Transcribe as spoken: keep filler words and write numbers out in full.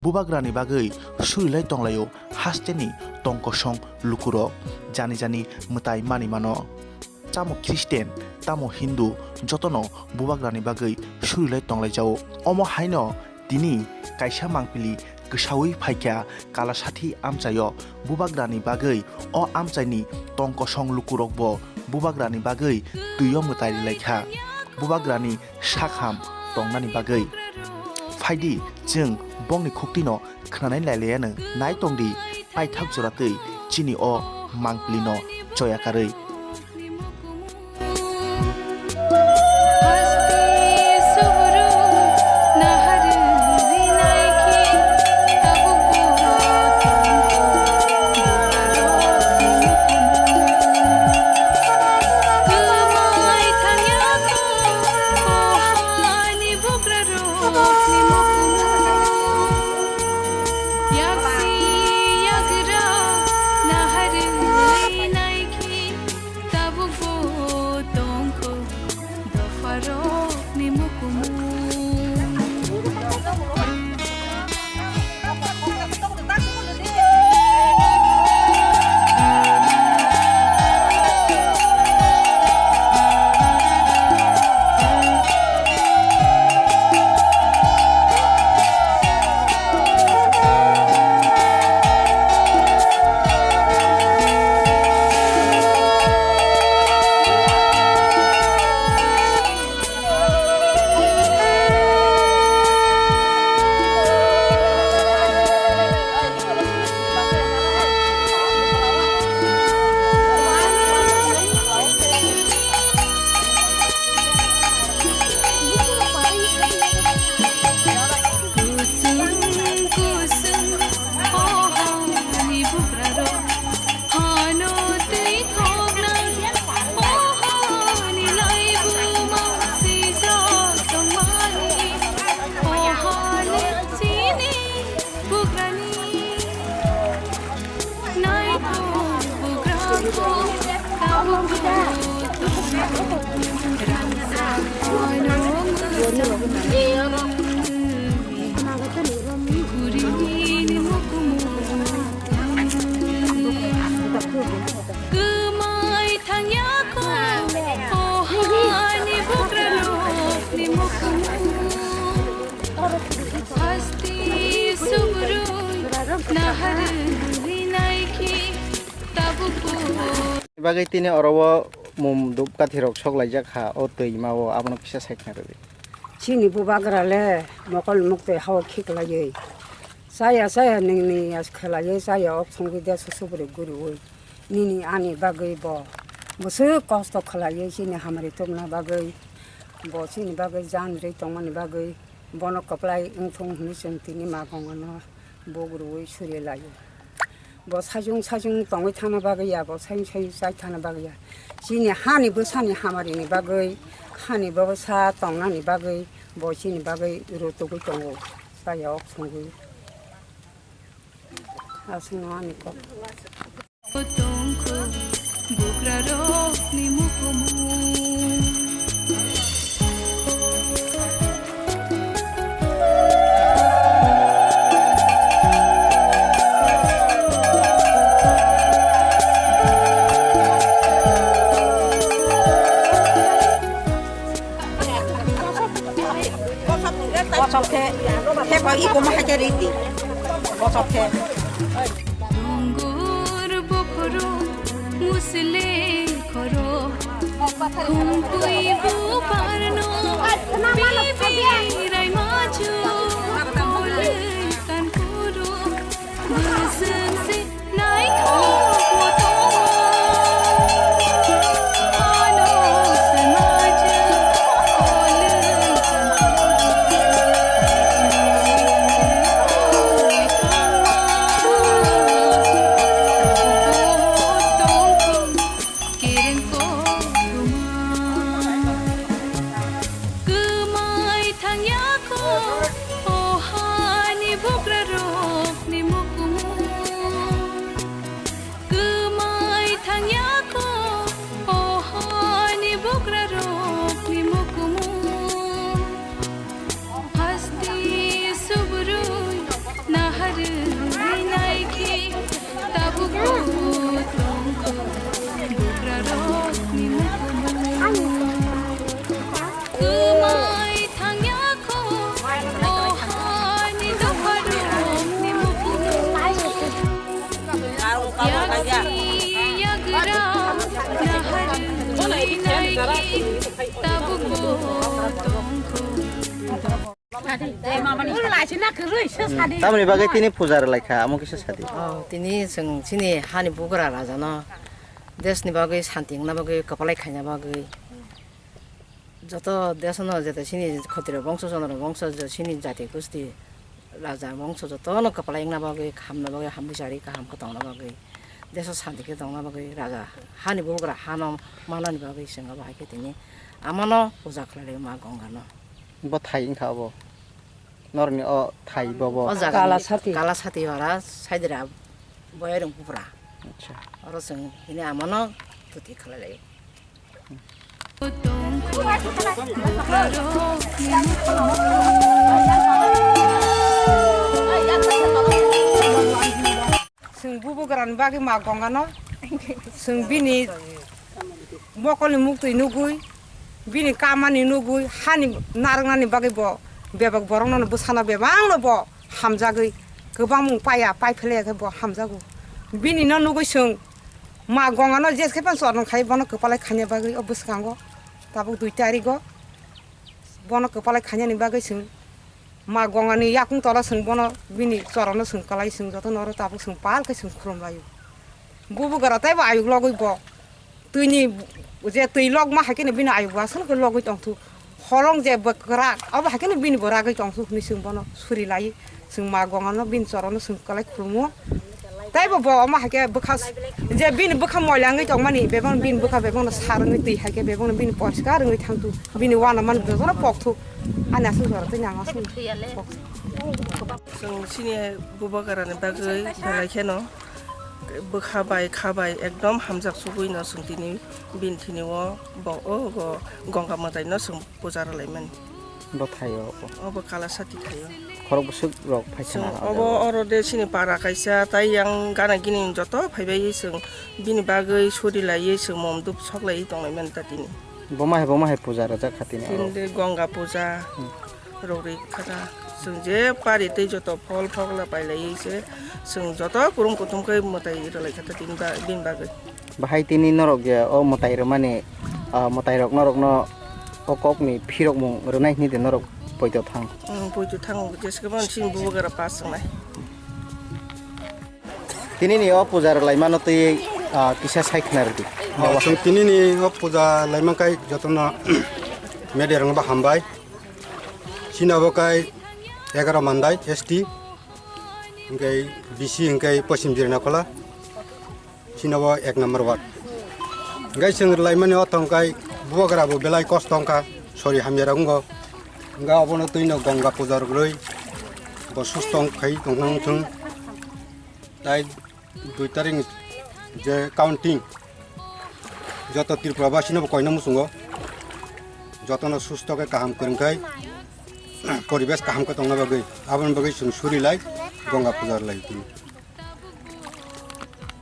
Bubagrani bagwi surilai tonglaio hasteni tongkosong lukurok, jani jani mwtai mani mano. Tamo Christian, tamo Hindu, jotono bubagrani bagwi surilai tonglaijao. Omo haino tini kaisa mangpili kwsaui phaikha Kalasathi amchaio. Bubagrani bagwi o amchaini tongkosong lukurokbo bubagrani bagwi twio mwtai rilaikha. Bubagrani sakham tongnani bagwi. Phaidi, chwng bongni khuktino khwnanai lailaiano nai tongdi, paithak jora twi chini o mangpilino choya karwi. Yaksi yagra naharwi naikhe tabukbo tongkho dopharokni mukumu. Kwmai thangya kho, o hani bukrarokni mukumu. Hasti subrui naharwi naikhe tabukbo. Bagwi tini oro o mum dupkathi rok sok laijak ha o twima o, abono kisa sai khna rwdi. Chini bubagra le mokol muktwi hao khiklaiwi. Chaya chaya nini as khlaiwi chaya ok songwi de susubrwi guriwi. Nini ani bagwi bo bwswk kosto khlaiwi chini hamari tubuna bagwi. Bo chini bagwi jan rwi tongmani bagwi bono kwplai wngthung hwnwi chwng tini magongono buk rwui suri laio. Bo sajung sajung tongwi thangna bagwi ya, bo sayung sayung chai thangna bagwi ya. Chini hani bwsani hamarini bagwi, hani bwsa tongnani bagwi, bo chini bagwi rutugwi tongo, chaya ok songwi. Aswkno ani kok. Tongkho bukrarokni mukumu. Bosok khe, khe koi iko ma hai khe ridi. Bosok khe. Dongor bokhoro musle khoro, khumpui buparno, bibirai maju, koloi kankuro, bwswng se naithok motomo. Ano se maju, koloi kankuro. Tamoni bagwi tini puja rwlaikha, amo kisa sadi. Oh, tini chwng chini hani bugra rajano desni bagwi santi wngna bagwi, kwpalai khaina bagwi, joto desano jeta chini khotiro bongso, chondro bongso, je chini jati gusti raja bongso jotono kwpalai wngna bagwi, hamna bagwi, hamwi chari kaham khe tongna bagwi, deso santi khe tongna bagwi, raja hani bugra hano manani bagwi chwng abo hai khe tini amano puja khlailai ma Gongano. Bo thai wngkha obo. Norokni o thai bobo. O jaga Kala sati. Kala sati ora saidra boyarung kupra. Acha. Oro chwng hini amano tuti khlai laio. Chwng bubagrani bagwi ma Gongano, chwng bini mokolni muktwi nugwi, bini kamani nugwi, hani narwknani bagwi bo bebak borokno bwsano bebakno bo hamjagwi, kwbangmung paiya, pai phlaiya khe bo hamjago. Bini no nugwi chwng ma Gongano jeske phano chorno khai bono kwpalai khaina bagwi o bwskango tabuk dui tarigo bono kwpalai khainani bagwi chwng Ma Gongani yakung tola chwng bono bini chorono chwng kwlai chwng jotono oro tabuk chwng pal khe chwng khulum laio. Bubagra teibo ayuk logwi bo twini je twi lokma hai kheno bini ayuk bo aswk khe logwi tongthu. Holong je bwkra obo hai kheno bini bo ragwi tongthu hwnwi chwng bono suri lai chwng Ma Gongano bini chorono chwng kwlai khulumo. Teibo bo omo hai khe bwkha s-, je bini bwkha moila wngwi tongmani, bebak bini bwkha bebakno sar wngwi twi hai khe bebakno bini poriskar wngwi thangthu, bini uanamani jotono pokthuk. Ani aswk jora tei nang aswk pokthuk. Chwng chini bubagrani bagwi belai kheno bwkha bai kha bai ekdom hamjak sugwino chwng tini bini thini o bo o go Gongga mwtaino chwng puja rwlaimani. Bo thaio obo. Obo kala sati thaio. Khorok bwswk rok phai Chwng sana obo oro de chini para kaisa, tai yang gana gini joto phaibai chwng bini bagwi suri laiwi chwng mom dup sok laiwi tonglai mani ta tini. Bo ma hai, bo ma hai puja rwjak kha tini oro. Tini de Gongga puja Hmm. rok ri kha ta. Chwng je pari tei joto phol phokla pai laiwi se chwng joto kurum kuthum khe mwtai rwlai kha ta tini ba-, bini bagwi. Bahai tini norok je o mwtai rwmani, ah, mwtai rok norokno o kokni phirokmung rwnai hwnwi de norok poito thang? Ang poito thango, jeske bo chini bubagra pass wngnai. Tini ni o puja rwlaimano twi, ah, kisa sai khna rwdi. Ah, chwng tini ni o puja laima kai jotono media rokno bo hambai. Chini abo kai egaroh mandai S T, hwnkhe B C hwnkhe Poschim Jirinakhwla. Chini bo ek number ward. Hwnkhe chwng rwlaimani o thong khai bubagra bo belai kosto wngkha, sori hamya rok wngo. Hwnkhe obono twino Gongga puja rwgwi bo susto wng khai tongthang wngthung. Tai dui tarik ni je counting joto Tripura basino bo koina muchungo, jotono susto khe kaham kwrwng khai poribesh kaham khe tongna bagwi, aboni bagwi chwng suri lai Gongga puja rwlai tini.